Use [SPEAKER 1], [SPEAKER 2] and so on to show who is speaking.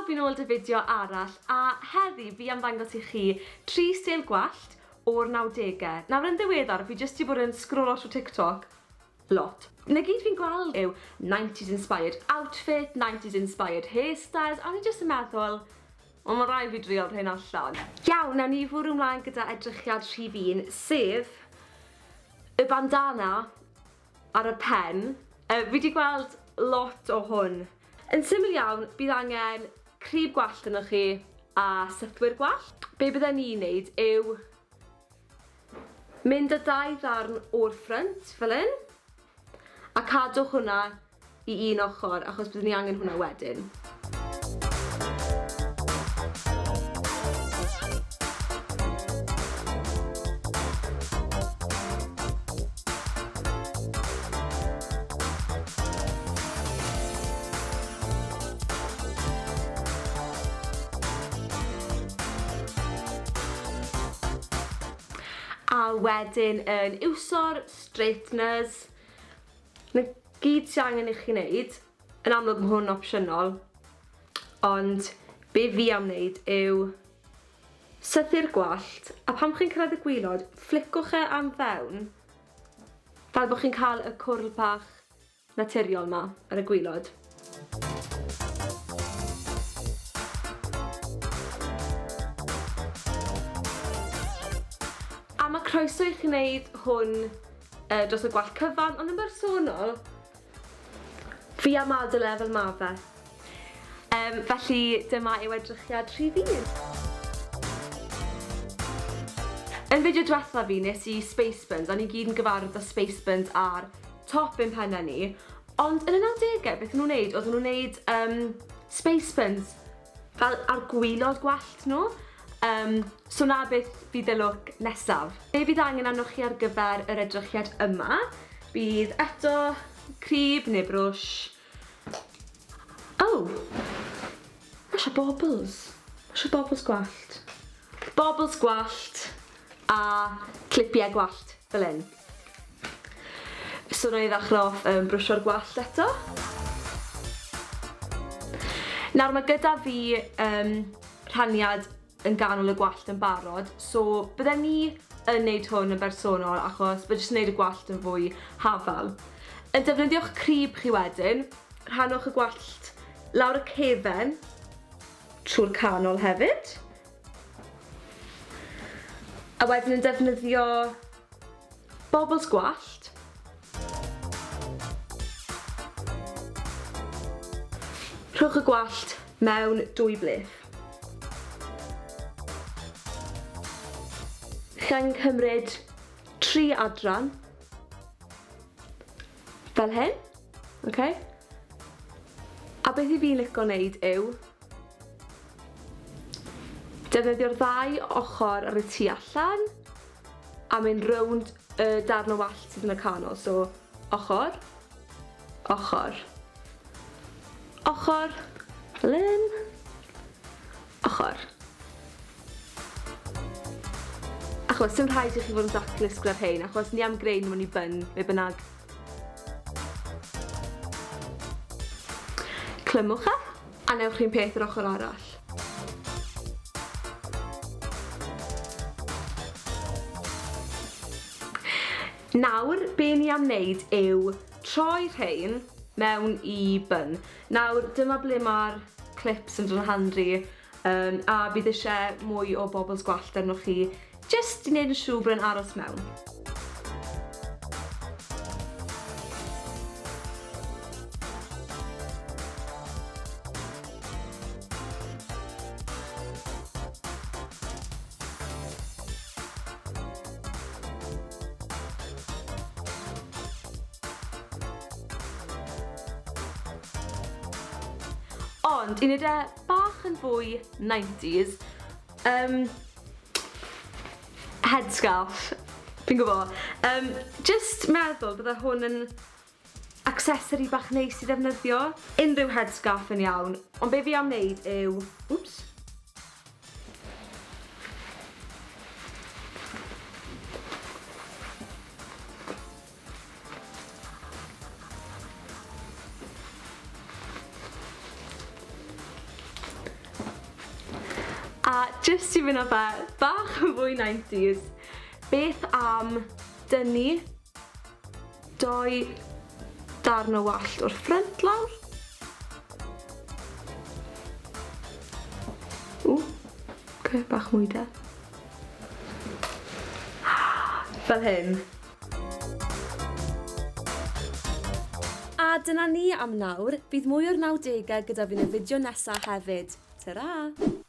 [SPEAKER 1] pawb, fi'n ôl 'da fideo arall a heddi fi am ddangos i chi tri steil gwallt o'r nawdegau. Nawr yn ddiweddar fi jyst 'di bod yn sgrolo trwy TikTok lot. 'Na gyd fi'n gweld yw 90s inspired outfit, 90s inspired hairstyles a o'n i jyst yn meddwl wel ma' raid fi drial rhein allan. Iawn, nawn ni fwrw mlaen gyda edrychiad rhif un, sef y bandana ar y pen. Yy fi 'di gweld lot o hwn. Yn syml iawn, bydd angen crib gwallt arnoch chi a sythwyr gwallt. Be bydden ni'n neud yw mynd â dau ddarn o'r ffrynt fel hyn a cadwch hwnna i un ochr achos byddwn ni angen hwnna wedyn. A wedyn yn iwso'r straighteners. 'Na gyd sy angen i chi wneud. Yn amlwg ma' hwn yn opsiynol, ond be fi am wneud yw sythu'r gwallt, a pan chi'n cyrraedd y gwilod, fflicwch e am fewn, fel bod chi'n cael y cwrl bach naturiol 'ma ar y gwilod. A ma' croeso i chi wneud hwn dros y gwallt cyfan, ond yn bersonol, fi am adael e fel ma' fe. Yym, felly dyma yw edrychiad rhif un. Yn fideo diwetha fi nes i space buns, a ni gyd yn gyfarwydd â space buns ar top ein pennau ni, ond yn y nawdegau beth o'n nhw'n neud, oedden nhw'n neud yym space buns Fel ar gwilod gwallt nhw. Yym, so 'na beth fydd y look nesaf. Be fydd angen arnoch chi ar gyfer yr edrychiad yma, bydd eto crib neu brwsh. Oh! Mae eisiau bobbles. Mae eisiau bobbles gwallt. Bobbles gwallt a clipiau gwallt fel hyn. So wna i ddechrau off yn brwsio'r gwallt eto. Nawr mae gyda fi um, rhaniad yn ganol y gwallt yn barod, so bydden ni yn neud hwn yn bersonol achos mae jyst yn neud y gwallt yn fwy hafal. Yn defnyddio'ch crib chi wedyn, rhannwch y gwallt lawr y cefen trwy'r canol hefyd. A wedyn yn defnyddio bobls gwallt. Rhowch y gwallt mewn dwy bleth. Chi angen cymryd tri adran fel hyn, ok? A beth i fi'n lico wneud yw Defnyddio'r ddau ochr ar y tu allan a mynd rownd y darn o wallt sydd yn y canol. So, ochr, ochr, ochr, fel hyn, ochr. Achos, dim rhaid i chi fod yn daclus gyda'r rhein, achos ni am greu nhw mewn i bun, be bynnag. Clymwch e, a newch chi'n peth yr ochr arall. Nawr, be ni am wneud yw troi rhein mewn i bun. Nawr, dyma ble mae'r clips yn dod yn handi, um, a bydd eisiau mwy o bobls gwallt arnoch chi, jyst i wneud yn siŵr bod e'n aros mewn. Ond i wneud e bach yn fwy 90s, um, headscarf, fi'n gwybod. Um, just meddwl bydde hwn yn accessory bach neis i ddefnyddio. Unrhyw headscarf yn iawn, ond be fi am wneud yw... Oops. Jyst i fynd â fe bach yn fwy 90s, beth am dynnu doi darn o wallt o'r ffrynt lawr? Ww, oce, bach mwy de. Fel hyn. A dyna ni am nawr, bydd mwy o'r 90au gyda fi yn y fideo nesa hefyd. Tara!